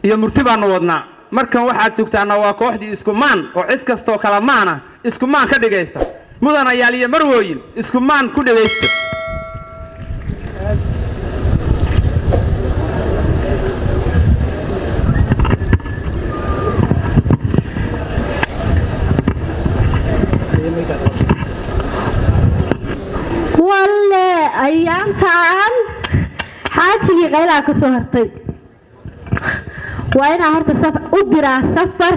Iyo murti baannu wadnaa. Markan waxaad sugtaanna waa kooxdii Iskumaan oo cid kastoo kala maana Iskumaan ka dhigaysa. Mudanayaal iyo marwooyin, Iskumaan ku dhegaysta. Walle ayaantaan xaajigii qaylaa ka soo hartay. Waa inaa horta u diraa safar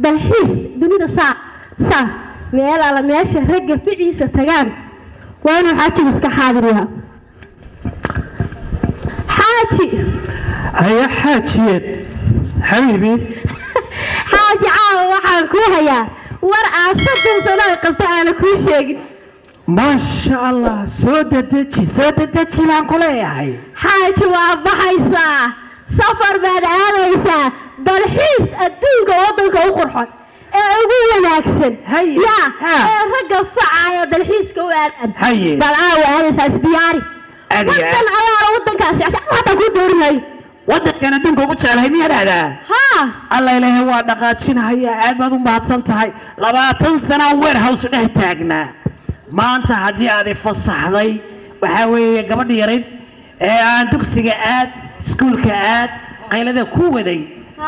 dalxiis dunida, saa saa meel alla meesha ragga ficiisa tagaan. Waa inuu xaajigu iska xaadiriyaa. Xaaji! Haya, xaajiyad, xabiibi. Xaaji, caawa waxaan kuu hayaa war aan 30 sano ay qabta aana kuu sheegin. Maasha Allah, soo dedeji, soo dedeji baan ku leeyahay. Xaaji, waa baxaysaa, safar baad aadaysaa, dalxiis adduunka waddanka u qurxon ee ugu wanaagsan yaa ee ragga facaya dalxiiska u aadaan baad caawa aadaysaa. Isdiyaari. Aad iyo aad. Waddan ayaala waddankaasi hataa kuu doorinhayo. Waddankan adduunka ugu jeclahay miyaa dhahdaa? Haa. Alla ilaahay, waa dhaqaajinhayaa. Aad baad u mahadsan tahay. 20 sanaa warehouse dhex taagnaa. Maanta haddii aad i fasaxday, waxaa weeye gabadhi yarayd ee aan dugsiga aad, iskuulka aad, qaylada ku waday,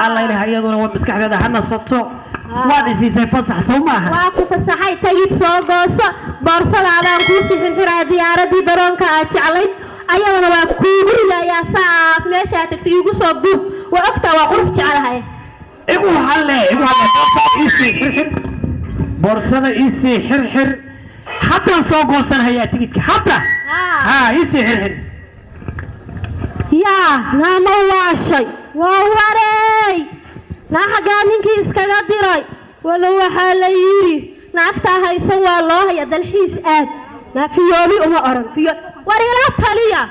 alla ilaahay, iyaduna waa maskaxdeeda ha nasato. Waad i siisay fasax, sow maaha? Waa ku fasaxay. Tagid soo gooso, boorsadaadaan kuusii xirxiraya, diyaaradii daroonka aad jeclayd ayadana waa kuugu ridayaa. Saas meeshaa tagtay iigu soo duub. Waa ogtaa, waa qurux jecelahay. Igu halle, igu halle. Boorsada iisii xirxir, boorsada iisii xirxir. Haddaan soo goosanhayaa tigidka hadda. Haa, iisii xirxir. Yaa naama waashay? Waa wareey! Naa xaggaa ninkii iskaga diray? Walla waxaa la yidhi naagtaa haysan waa loo haya dalxiis aad. Naa fiyoobi uma odhan fiyo. War ila taliya,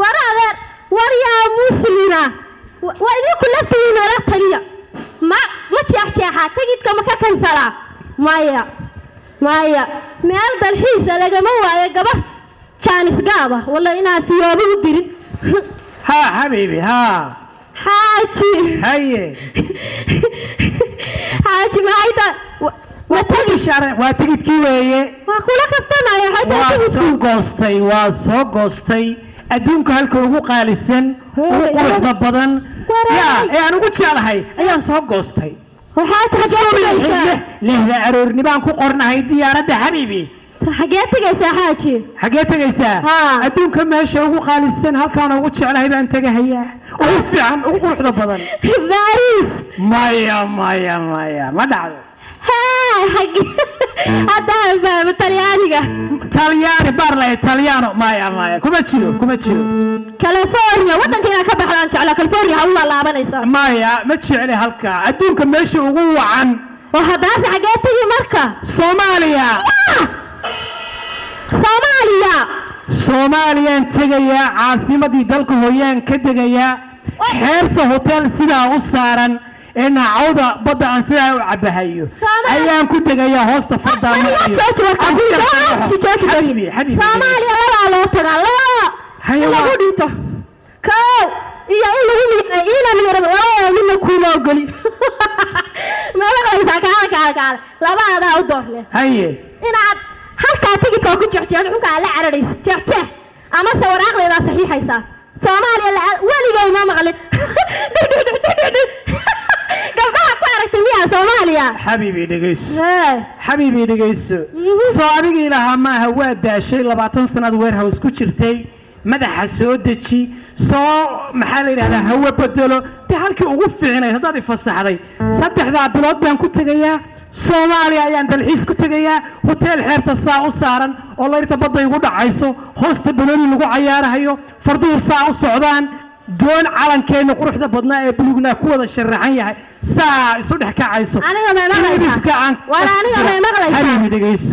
war adeer, war yaa muslina, waa idinku laftigiina ila taliya. Ma jeexjeexaa tigidka? Ma ka kansalaa? Maya, maya, meel dalxiisa lagama waayo gabar jaanis gaaba. Walla inaan fiyoobi u dirin. Haa, xabiibi, haa. Xaaji! Haye. Xaaji, maxay ta ma tagi? Waa tigidkii weeye. Waa kula kaftamaya. Maxay tahay Waa tigidku? soo goostay, waa soo goostay. Adduunka halka ugu qaalisan, ugu quruxda badan yaa ee aan ugu jeclahay ayaan soo goostay. Xaaji, xagee tegaysaa? 6da aroornibaan ku qornahay diyaaradda, xabiibi. Xagee tegaysaa, xaaji? Xagee tegaysaa? Haa. Adduunka meesha ugu qaalisan, halkaan ugu jeclahay baan tegahayaa, ugu fiican, ugu quruxda badan. Baariis? Maya, maya, maya, ma dhacdo. Haa, xagee haddaan fahmo, Talyaaniga? Talyaani baarlay, Talyaano, maya, maya, kuma jiro, kuma jiro. California? Waddanka inaad ka baxdaan jeclaa. California ha u laalaabanaysaa. Maya, ma jecli halka. Adduunka meesha ugu wacan. Oo haddaase xagee tegi marka? Soomaaliya. Soomaaliya? Soomaaliyaan tegayaa, caasimadii dalka hooyaan ka degayaa, xeebta hotel sidaa u saaran ee naacawda badda aan sidaa u cabahayo ayaan ku degayaa, hoosta fardaa Wariyaa, marayo. jooji warka. Aan ku yar Jooji, jooji, jooji. Xabiibi, xabiibi. Soomaaliya labaa loo tagaa, labaa. Haye, In lagu dhinto kow iyo in lagu ina miyara, labada midna kuuma ogolin. Ma maqlaysaa? Kaala, kaala, kaala, laba adaa u doorle. Haye. Inaad halkaa tigidka ku jeexjeexdo, xunka aad la cararayso jeexjeex, amase waraaqdeedaa saxiixaysaa. Soomaaliya la weligay ma maqlin. Gabdhaha ku aragtay miyaa Soomaaliya? Xabiibi, dhegeyso. Hee. Xabiibi, dhegeyso. Soo adigii lahaa maaha, waa daashay, 20 sanaad warehouse ku jirtay, madaxa soo deji, soo maxaa la yidhahdaa, hawo bedelo. Dee halkii ugu fiicnayd haddaad ifasaxday, 3daa bilood baan ku tegayaa Soomaaliya, ayaan dalxiis ku tegayaa, hotel xeebta saa u saaran oo layrta badda igu dhacayso, hoosta banooni lagu cayaarahayo, farduhu saa u socdaan, doon calankeenna quruxda badnaa ee bulugnaa ku wada sharaxan yahay saa isu dhex kacayso. Aniga may maqlaysaa? Ingiriiska aan War aniga may maqlaysaa? Xabiibi, dhegeyso.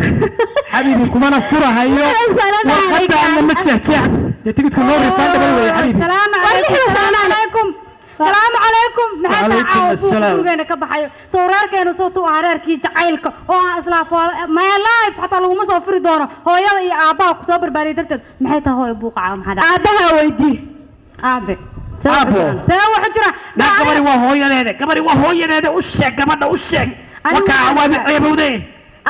Xabiibi, kumana furahayo. Salaamu warqadaana ma calaykum. jeexjeex. Dee tigidku noo refundable weeye, xabiibi. Salaamu War calaykum. lixdan Salaamu sano. calaykum, salaamu calaykum. Maxay tahay Wacalaykum caawa buuqa assalaam. gurigeena ka baxayo? Soo reerkeenu soo tuu ahaa reerkii jacaylka oo aan islaa my life xataa laguma soo furi doono hooyada iyo aabbaha kusoo barbaariyay darteed. Maxay tahay, hooyo, buuqa caawa? Maxaa dhacay? Aabbaha weydii. Aabe. See waxu Aabbo. jiraan? See waxu jiraan? Naa gabari waa hooyadeeda, gabari waa hooyadeeda, u sheeg gabadha, u sheeg. Anigu wakaa waxaan waad ogaa. Ceebowde.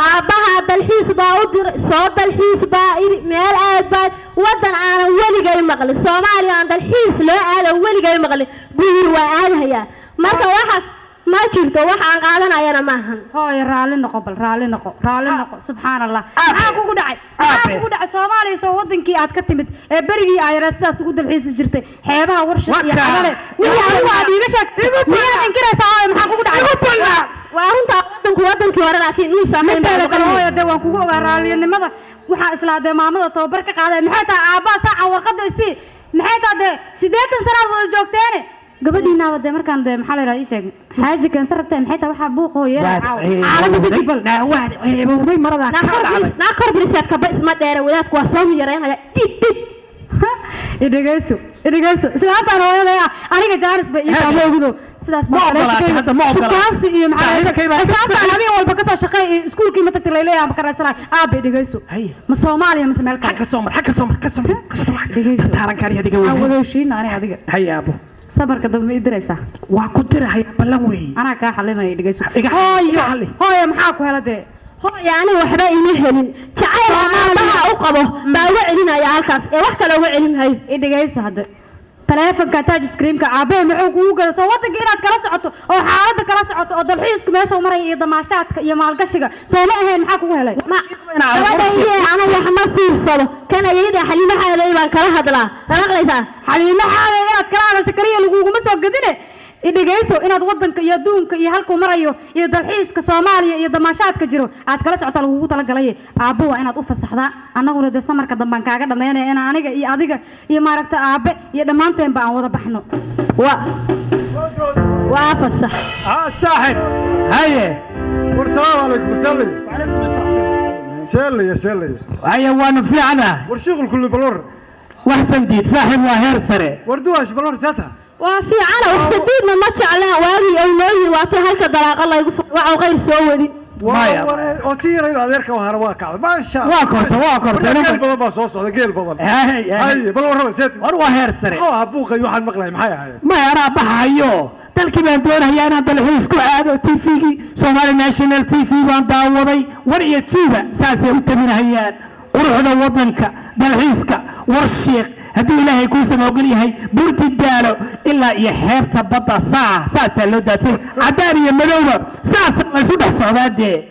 Aabbaha dalxiis baa u diray, soo dalxiis baa idhi, meel aad baa waddan aanan weligay maqlin, Soomaaliya aan dalxiis loo aado weligay maqlin buu yidhi, waa aadahayaa. Marka waxaas ma jirto, wax aan qaadanayana maahan. Hooyo, raalli noqo, bal raalli noqo, raalli noqo. Subxaan Allah. Aabe. Maxaa kugu dhacay? Maxaa Aabe. kugu dhacay? Soomaaliya soo wadankii aad ka timid ee berigii ay yareed sidaas ugu dalxiisi jirtay, xeebaha Warsha iyo Wakaa. Cadale wixii adigu aad iiga sheegtay, miyaad inkiraysaa? Hooyo, maxaa kugu dhacay? Waa runtaa, waddanku wadankii hore, laakiin inuu saameyn baa Mideeda kale noqon. hooyo, dee waan kugu ogaa raallinimada. Waxaa islaa dee maamada tababar ka qaaday. Maxay tahay aabbaha saacan warqadda isii? Maxay tahay? Dee 80 sanaad wada joogteene, gabadhiinaaba dee markaan dee maxaa la yidhaha, ii sheeg, xaaji keensan rabtee. Maxay tahay waxaa buuq hooyeera Waad caawa xaaladda ceebowday. Dejibal. Naa waad ceebowday, maradaa Naa kaa kor dhacday. bilis, naa kor bilisaad kaba isma dheere, wadaadku waa soo miyareynaya dib dib. Idhegeyso, idhegeyso, islaantaan hooyaday ah aniga jaanis bay ii taamo ogdo sidaas. Ma ogolaatay hadda, ma ogolaatay. Shukaansi iyo maxaa la Saaxiibkay baa ka xisaabtaan saxiib- habeen walba kasoo shaqeey iyo iskuulkii ma tagtay layleeyahay, ma karaysanay. Aabbe, dhegeyso. Haye. Ma Soomaaliya mise meel kale? Xagga soo mar, xagga soo mar, ka soo mar, ka soo mar. Dhegeyso. Taarankaani adiga Aan weyn. wada heshiina aniga adiga. Haye aabo. Sabarka dambe ma ii diraysaa? Waa ku dirahaya, ballan weeye. Anaa kaa xalinaya, dhegeyso. Iga Hooyo. xalli. Hooyo, maxaa ku hela dee? Hooyo, aniga waxba ima helin, jacayl aabbaha u qabo baa uga celinaya halkaas ee wax kale uga celin maayo. I dhegeyso hadda, taleefanka touch screenka aabe muxuu kugu gada? Soo wadanka inaad kala socoto oo xaaladda kala socoto oo dalxiisku meesha maraya iyo damaashaadka iyo maalgashiga soo ma ahayn? Maxaa kugu helay? Ma gabadhaydii, ana wax ma fiirsado, kan ayayda Xaliimo Xaaley baan kala hadlaa, ma maqlaysaa? Xaliimo Xaalay inaad kala hadasho kaliya laguguma soo gadine. I dhegeyso, inaad wadanka iyo adduunka iyo halkuu marayo iyo dalxiiska Soomaaliya iyo damaashaadka jiro aad kala socotaa lagugu talagalay. Aabbo waa inaad u fasaxdaa, annaguna dee samarka dambaan kaaga dhammaynaya inaan aniga iyo adiga iyo maaragta aabe iyo dhammaanteenba aan wada baxno. Waa fasax. Ah, saaxib, haye. War salaamu calaykum, saalaya seelaya seelaya. Haye, waanu fiicnaa. War shiiqul kulli balor. Wax sandiid saaxib waa heer sare. War duwaash balor saata. Waa fiicana, wax sadiidna ma jeclaan. Waagii ay noo yiri waatay halka dalaaqa laygu waxau qayr soo wadin. Maya. Oo tii yaraydu adeerka hara waa kacday, maasha. Waa kortay, waa kortay. War geel badan baa soo socda, geel badan. Hay, hay. Haye, bal warraba seet. War waa heer sare. Muxuu ahaa buuqay waxaan maqlay, maxay ahaayeen? Maya, anaa baxayo, dalkii baan doonayaa inaan dalxiis ku aado. TV-gii Somali National TV baan daawaday, war iyo tuuba saasay u tabinahayaan quruxda waddanka, dalxiiska Warshiiq, hadduu Ilaahay kuu samoogol yahay, Burti Daalo ilaa iyo xeebta badda saa saasaa loo daadsay, caddaan iyo madowba saasaa laysu dhex socdaa dee.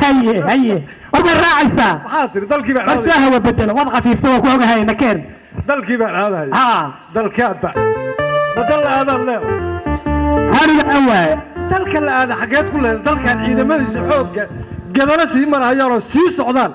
Haye, haye, war ma raacaysaa? Maxaa tiri? Dalkii baan aadaya. Warshaaha waa bedelo, waad khafiifta, waa ku ogahay, nakeen. Dalkii baan aadaya. Haa. Dalkaaba ma dal la aadaad leedahay? Aniga aan waaye. Dalka la aada xageed ku leedahay? Dalkan ciidamadiisa xoogga gadana sii marahayaan oo sii socdaan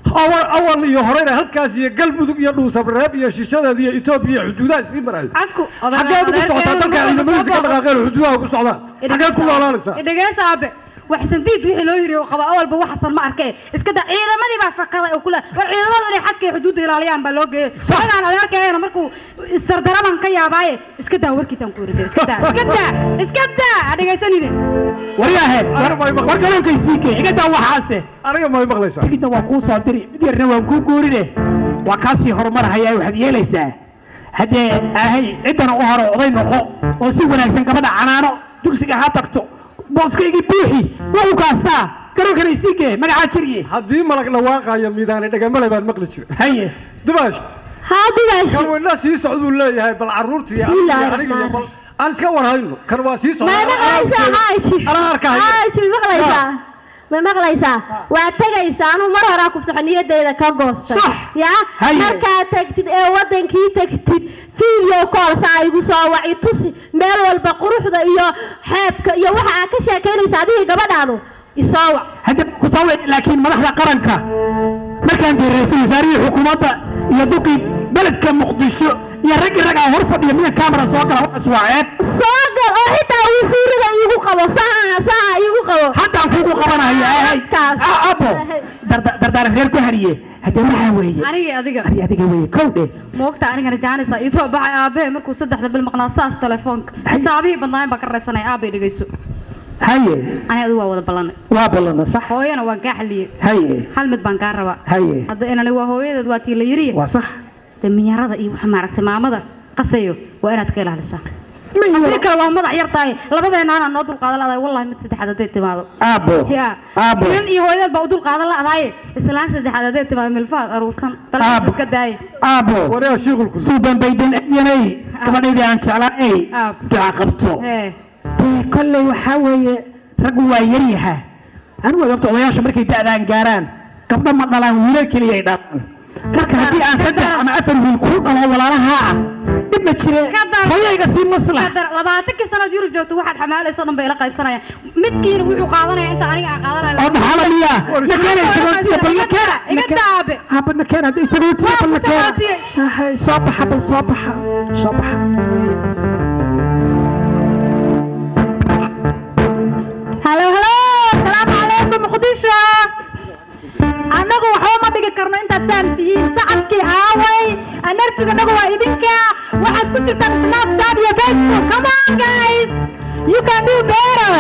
awal awal iyo horeyna halkaas iyo Galmudug iyo Dhuusabareeb iyo shishadeeda iyo Etoobiya iyo xuduudaha sii marayo. Cadku. Xageed ugu socotaa dalkan ciidamadiisa ka dhaqaaqeen oo xuduudaha ku socdaan? Xageed ku noolaanaysaa? Dhegeyso aabe, wax sandiid wixii loo yiri oo qaba awalba waxasan ma arkay. Iska daa, ciidamadii baa faqaday oo kula war ciidamadu inay xadka iyo xuduudda ilaaliyaan baa loo geeyay. Odagaan adeerkeena markuu isdardaraban ka yaabaaye, iska daa warkiisaan ku yiri, iska daa, iska daa, iska daa, ha dhegeysanine. Waryaahe. Aniga ma war kalluunkay sii kee, iga daa waxaase. Aniga ma maqlaysaa? Tigidna waa kuu soo diri, mid yarna waan kuu guurine, waa kaasii horumarhayaa. Waxaad yeelaysaa haddee ahay ciddana u horo oday noqo oo si wanaagsan gabadha canaano, dugsiga ha tagto, booskaygii buuxi, waa u kaasaa garoonkana isii kee, magacaa jiriye. Haddii malag dhawaaqayo miidaani dhagamale baan maqli jiray. Haye. Dumaash. Haa duwaashi. Kan weyna sii socduu leeyahay, bal carruurtii iyo Bismillaahi aniga iyo raxmaani. Bal aan iska warhayno, kan waa sii Ma socdaa. maqlaysaa Caashi? Anaa arkahaya. Caashi, ma maqlaysaa? Ma maqlaysaa? Waa tagaysaa, anuu mar horaa kufsaxo, niyadayda ka goostay. Sax. Yaa. Haye. Markaa tagtid ee wadankii tagtid, video call saa igu soo waci, tusi meel walba quruxda iyo xeebka iyo waxa aad ka sheekaynaysa adiga gabadhaadu, isoo wac. Hadda ku soo wici, laakiin madaxda qaranka markaan dee ra'iisul wasaarihii xukuumadda iyo duqii beledka Muqdisho iyo raggii raggaa hor fadhiya miya camera soo gala? Waxaas waa ceeb. Soo gal oo xitaa wasiirada iigu qabo, saa saa iigu qabo. Haddaan kugu qabanaya ahay. Kaas. Ah, abo dardaaran reer ku hariye haddee waxaa weeye. Anigii adiga. Ani adiga weeye, kow dhe. Moogta anigana jaanisa ii soo baxay aabahe markuu 3da bil maqnaa, saas telefoonka xisaabihii badnaayen baan ka raysanay. Aabay, dhegeyso. Haye. Ani adigu waa wada ballanay. Waa ballana, sax. Hooyana waan kaa xaliyey. Haye. Hal mid baan kaa rabaa. Haye. Hadda inani waa hooyadeed, waa tii la yiriye. Waa sax. Dee minyarada iyo waxa maaragtay maamada Qasayo waa inaad ka ilaalisaa. Haddii kale waa madax yar tahay, labadeena anaa noo dulqaadan la'dahay. Wallahi mid saddexaad hadday timaado, Aabbo. Ya. Aabbo. Inan iyo hooyadeed baa u dulqaadan la'dahay. Islaan saddexaad hadday timaado, milfaad aruursan, dalxiis Aabbo. iska daaya. Aabbo. Waryaa shiikhulku. Suuban baydan yanay, gabadhaydii aan jeclaayay. Aabbo. Duca qabto. Hee. Dee kolley waxaa weeye raggu waa yaryaha. Anigu waad ogta, odayaasha markay da'daan gaaraan gabdho ma dhalaan, wiilal keliya ay dhalaan. Marka haddii aan saddex ama afar wiil kuu dhalo walaalaha ah, dhib ma jire. Ka dar- Hooyayga sii maslax. Qadar 20-kii sanood Yurub joogto, waxaad xamaalayso dhan bay ila qaybsanayaan. Midkiina wuxuu qaadanaya inta aniga aan qaadanaya. Oo dhaxala miyaa? Nakeena sagootiya bal. Iga Nakeena. daa, iga daabe. Aabba, nakeena hadday sagootiya Waa bal ku nakeena. sagootiyey. Ahay, soo baxa bal, soo baxa, soo baxa. Halo, halo, asalaamu calaykum Muqdisho. Annagu waxba ma dhigi karno intaad saan tihiin. Sacabkii aaway? Energy-ga annagu waa idinka. Waxaad ku jirtaan Snapchat iyo Facebook. Come on guys, you can do better.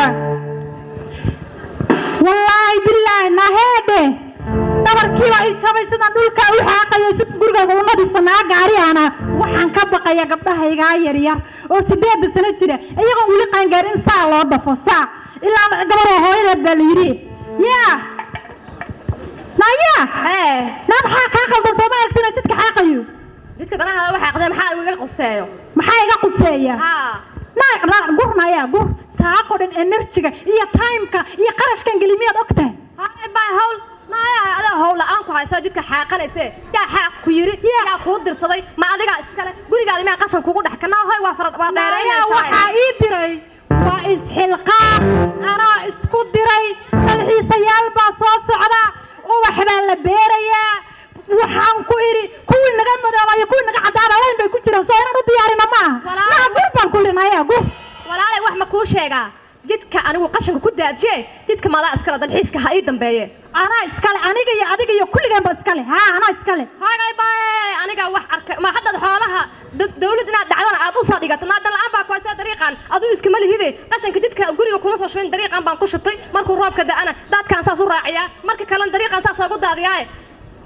Wallaahi billaahi, naheedhe, dhabarkiiba i jabay sidaan dhulka u xaaqayay, si gurigayga u nadiifsanaa gaariyaana. Waxaan ka baqaya gabdhahaygaa yaryar oo 8 sano jira, iyagoon weli qaangaarin, saa loo dhafo saa ilaa gabaroo hooyadeed baa la yidhi yaa naya. Hee. Naa, maxaa kaa qaldan? Sooma aragtina jidka xaaqayo? Jidka danaha waxaa qadee, maxaa iga quseeyo? Maxaa iga quseeya? Haa. Na gur, naya gur, saaqo dhan energy-ga iyo time-ka iyo qarashkan geli, miyaad og tahay? Haye baa hawl naaya, adaa hawl la'aan ku haysa, jidka xaaqanayse. Yaa xaaq ku yiri? Yaa kuu dirsaday? Ma adigaa iskale gurigaada? Miyaa qashan kugu dhex kanaa? Hoy, waa fara waa Naya, dheeraynaysaa. waxaa ii diray waa isxilqaam, anaa isku diray. Dalxiisayaal baa soo socda, ubax baa la beerayaa. Waxaan ku idhi kuwii naga madoobayo, kuwii naga caddaana layn bay ku jiraan, soo inaan u diyaarina ma aha? Walaal. Naa gur baan ku linaya, gur. Walaalay, wax ma kuu sheegaa? Jidka anigu qashanka ku daadjee, jidka madaa iskale? Dalxiiska ha ii dambeeye. Anaa iskale, aniga iyo adiga iyo kulligeen ba iskale. Haa, anaa iskale. Hoygay bae, aniga wax arkay ma haddaad xoolaha dawlad inaad dhacdana aad u soo dhigato. Naadan la'aan baa ku haystaa. Dariiqan aduu iskama lihide, qashanka jidka guriga kuma soo shubin, dariiqan baan ku shubtay. Markuu roobka da'ana daadkaan saas u raaciyaa, marka kalena dariiqan saas ugu daadiyaaye.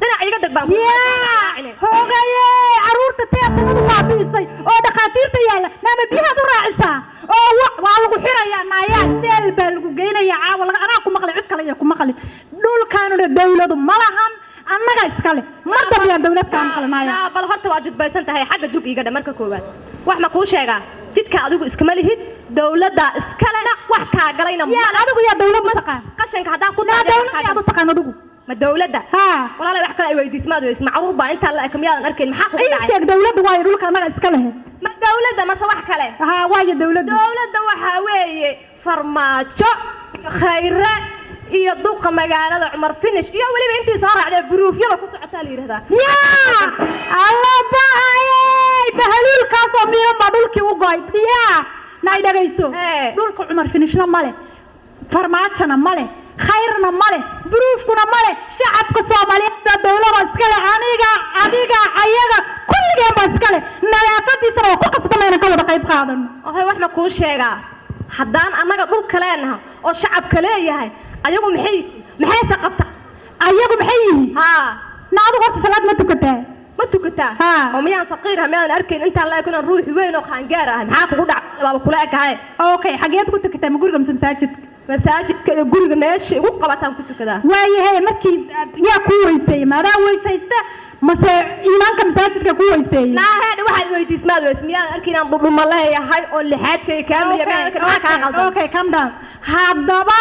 Dhinac iga deg baan ku Yaa raacine. Hoogaye, caruurta teetanadu baabi'isay oo dhakhaatiirta yaalla, naama biyahaad u raacisaa oo waa lagu xirayaa. Naayaa, jeel baa lagu geynayaa caawa. Laga anaa ku maqli, cid kale iyo ku maqli. Dhulkaanuna dawladu ma lahan, annaga iskale. Mar dambe dawlad kaa maqli naaya. Naa, bal horta waa judbaysan tahay. Xagga jug iiga dhe. Marka koowaad, wax ma kuu sheegaa? Jidka adigu iskama lihid, dawladda iskale. Wax kaa galayna Yaa male. adigu yaa dawladu taqaan? Qashanka haddaan ku Naa, daadiyo dawlad yaad u taqaan adigu? Ma dawladda? Haa. Walaalay, wax kale ay weydiismaad weyis. Macruur baa intaa la eg, miyaadan arkayn? Maxaa kugu Ii dhacay? sheeg dawladdu, waayo dhulka annaga iska lehe. Ma dawladda mase wax kale? Haa, waayo dawladdu. Dawladda waxaa weeye Farmaajo iyo Khayre iyo duqa magaalada Cumar Finish iyo weliba intii soo raacday buruufyada ku socotaa la yidhahdaa. Yaa alla bahayey, bahaluulkaasoo miiran baa dhulkii u go'ay. Yaa na i dhagayso. Hee. Dhulka Cumar Finishna male, Farmaajona male, Khayrna male, buruufkuna male. Shacabka Soomaaliyeed baa dawlada iskale. Aniga, adiga, ayaga, kulligeen baa iskale. Nadaafadiisana waa ku qasbanna inaan ka wada qayb qaadano. Ohay, wax ma kuu sheegaa? Haddaan annaga dhulka leenaha oo shacabka leeyahay, ayagu maxay maxayse qabtaa? Ayagu maxay yihiin? Haa. Na adigu horta salaad ma tukataa? Ma tukataa? Haa. Oo miyaan saqiir ah? Miyaadan arkayn intaan la eg inaan ruux weyn oo qaangaar ahay? Maxaa kugu dhacay? Baaba kula ekahay. Okay, xageed ku tukataa, ma guriga mise masaajidka? Masaajidka iyo guriga, meesha igu qabataan ku tukadaa. Waayahay, markii yaa kuu weyseeyey? Maadaa weysaysta mase iimaanka masaajidka kuu weyseeyey? Naaheedha, waxaad weydiismaad weys. Miyaadan arkayn inaan dhudhuma leeyahay oo lixaadkayga kaamilya? Miyaadan arkayn? Maxaa kaa qaldan? Okay, calm down. Haddaba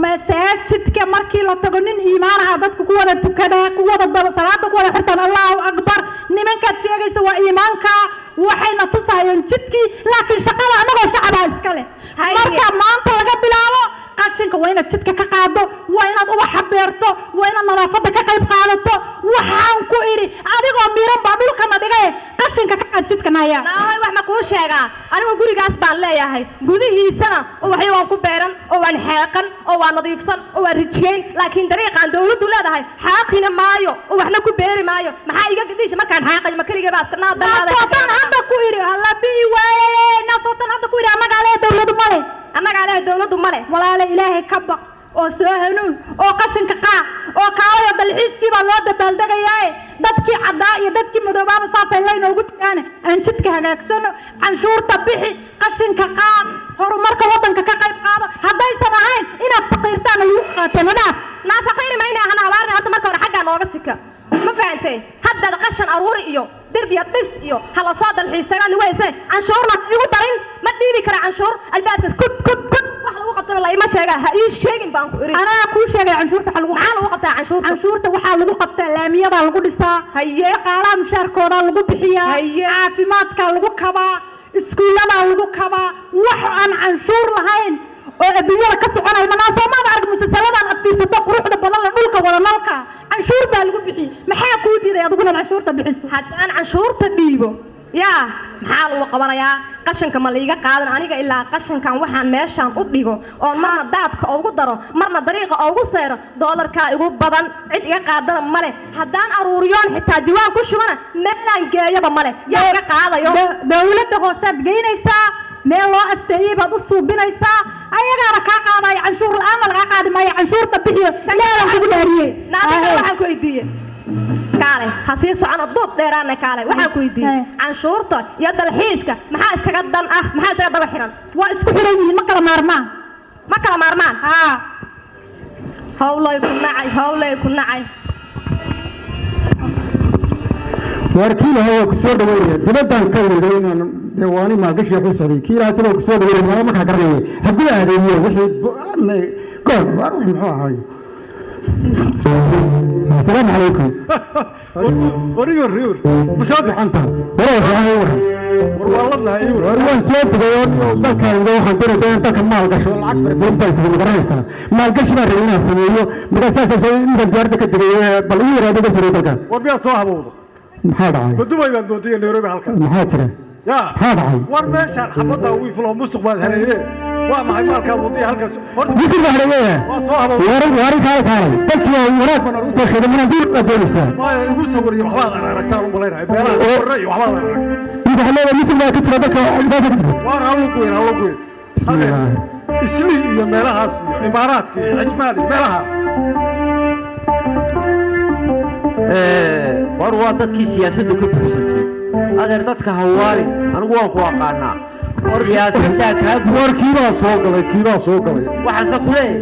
masaajidka markii la tago, nin iimaanaha dadku ku wada tukadaa, ku wada daba salaada ku wada xirtaan, Allahu akbar. Nimankaad sheegaysa waa iimaanka, waxayna tusaayeen jidkii, laakiin shaqada annagoo shacabaa iska leh. Haye. Marka maanta laga bilaabo, qashinka waa inaad jidka ka qaado, waa inaad ubaxa beerto, waa inaad nadaafadda ka qayb qaadato. Waxaan ku idhi adigoo miiran baa dhulkana dhigay, qashinka ka qaad jidka naya. Naahay, wax ma kuu sheegaa? Anigu gurigaas baan leeyahay, gudihiisana ubaxyo waan ku beeran oo waan xeeqan oo waan nadiifsan oo waan rijiyeyn, laakiin dariiqaan dawladdu leedahay xaaqina maayo oo waxna ku beeri maayo. Maxaa iga dhiisha markaan xaaqayo? Ma keligay baa iska naa dalaada? Naasootan hadda ku idhi alla bii waaye, naasootan hadda ku idhi annagaa leh, dawladu male. Annagaa leh, dawladdu male. Walaale, Ilaahay ka baq. Oo soo hanuun oo qashinka qaad oo kaalaya, dalxiiskii baa loo dabaaldegayaaye. Dadkii caddaa iyo dadkii madoobaaba saasay laynoogu jiraane, aan jidka hagaagsano, canshuurta bixi, qashinka qaad, horumarka waddanka ka qayb qaado. Haddaysan ahayn inaad faqiirtaana lagu qaato nadaaf. Naa saqiiri mayna ahana, habaarna. Horta marka hore xaggaa nooga sika, ma fahantay? Haddaad qashan aruuri iyo derbiya dhis iyo hala soo dalxiis tagaan wayse, canshuurna ha igu darin. Ma dhiibi kara canshuur. Albaabkaas kub kub kub, wax lagu qabtaba la ima sheega. Ha ii sheegin baan ku iri. Anaa kuu sheegay canshuurta waxa lagu Maxaa lagu qabtaa canshuurta? Canshuurta waxaa lagu qabtaa laamiyadaa lagu dhisaa. Haye. Shaqaalaha mushaarkoodaa lagu bixiyaa. Haye. Caafimaadkaa lagu kabaa, iskuulladaa lagu kabaa. Wax aan canshuur lahayn oo adduunyada ka soconaya manaa soomaada arag. Musalsaladan aad fiirsato quruxda badan la, dhulka wada nalka, canshuur baa lagu bixiyey. Maxaa kuu diiday adigu inaad canshuurta bixiso? Haddaan canshuurta dhiibo yaa, maxaa lagu qabanayaa? Qashinka ma laiga qaadan aniga? Ilaa qashinkan waxaan meeshaan u dhigo oon marna daadka ugu daro, marna dariiqa ugu seyro, doolarkaa igu badan, cid iga qaadana male. Haddaan aruuriyoon xitaa diwaan ku shubana, meelaan geeyaba male. Yaa iga qaadayo? Dowladda hoosead geynaysaa, meel loo asteeyey baad u suubinaysaa, ayagaana kaa qaadaya. Canshuur la-aanna lagaa qaadi maayo. Canshuurta bixiyo, ilaahan kugu dhaariyey. Naadiga waxaan ku weydiiye, kaale ha sii socono, duud dheeraana. Kaale, waxaan ku weydiiyey canshuurta iyo dalxiiska maxaa iskaga dan ah? Maxaa iskaga daba xiran? Waa isku xiran yihiin, ma kala maarmaan. Ma kala maarmaan? Haa. Howlay ku nacay, howlay ku nacay. Waar kii lahaa waa ku soo dhaweynaya. Dibadaan ka weday inaan dee waani maalgashi ku socday. Kii lahaa taba ku soo dhaweynaya, waana markaa garanaya haguda adeeyo wixii goor waar wixii muxuu ahaay. Asalaamu calaykum. War iwar iwar masaadi. Gacanta waraa fiican, waran. War waa ladlahay iwar. War waan soo tegay oo dalkan waxaan doonaya inaan dalka maal gasho. Lacag fara badan baan isla garanaysaa, maalgashi baan rabay inaan sameeyo. Markaa saas soo intaan diyaaradda ka tegay, bal ii waraado ka soo dalka. War miyaad soo habowdo? Maxaa dhacay? Ma Dubay baad moodaya Nairobi halkan? Maxaa jira? Yaa. Maxaa dhacay? War meeshaan xabaddaa wiiflo, musuq baad hareeye. Waa maxay maalkaad wadaya halkaas horta? Musuq baa hareeye. Waa soo habowdo. Waran waran, kaalay kaalay, dalkii waa wanaag baan ugu soo sheegay. Manaan diir baad doonaysaa? Maya, igu sawiriyo waxbaad aragtaan u malaynahay, meelaha sawirra iyo waxbaad aragtay. Inta waxaa leedahay musuq baa ka jira dalka, dhibaata ka jirta. Waar hallu goyn, hallu goyn. Bismillaah. Islii iyo meelahaas iyo Imaaraadka iyo Cijmaan iyo meelaha. War waa dadkii siyaasaddu ka buuxsantay. Adeer, dadka hawaalin, anigu waan ku aqaanaa, siyaasaddaa kaa buux. War kiibaa soo galay, kiibaa soo galay. Waxaase ku leeyahay,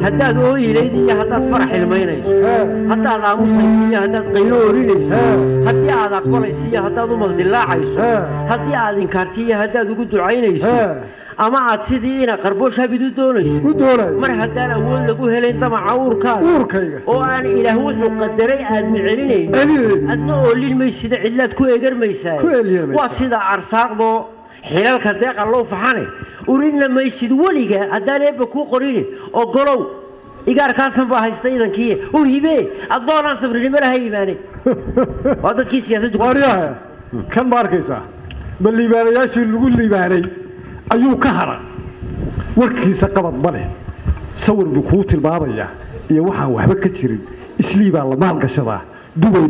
haddaad ooyilayd iyo haddaad farax ilmaynayso, haddaad aamusayso iyo haddaad qaylo orinayso, haddii aad aqbalayso iyo haddaad u maldillaacayso, haddii aad inkaarti iyo haddaad ugu ducaynayso, ama aad sidii ina qarboosh habid u doonayso, ku doonayo, mar haddaan awood lagu helayn damaca uurkaaga, uurkayga, oo aan Ilaah wuxuu qadaray aad micelinayn, celinayn, adna oolin maysida, cidlaad ku eegarmaysaa. Ku eelyeemaysaa. Waa sida arsaaqdoo xilalka deeqa loo faxane, urinna maysid weliga haddaan Eebba kuu qorinin. Ogolow, igaarkaasan baa haysta idankii u hibee, addoonaan sabrinimo laha iimaane. Waa dadkii siyaasaddu ku Waaryaha kan ma arkaysaa? Ma liibaanayaashii lagu liibaanay ayuu ka hara. Warkiisa qabad ma leh, sawir buu kuu tilmaamayaa iyo waxaan waxba ka jirin. Islii baa la maalgashadaa, Dubay.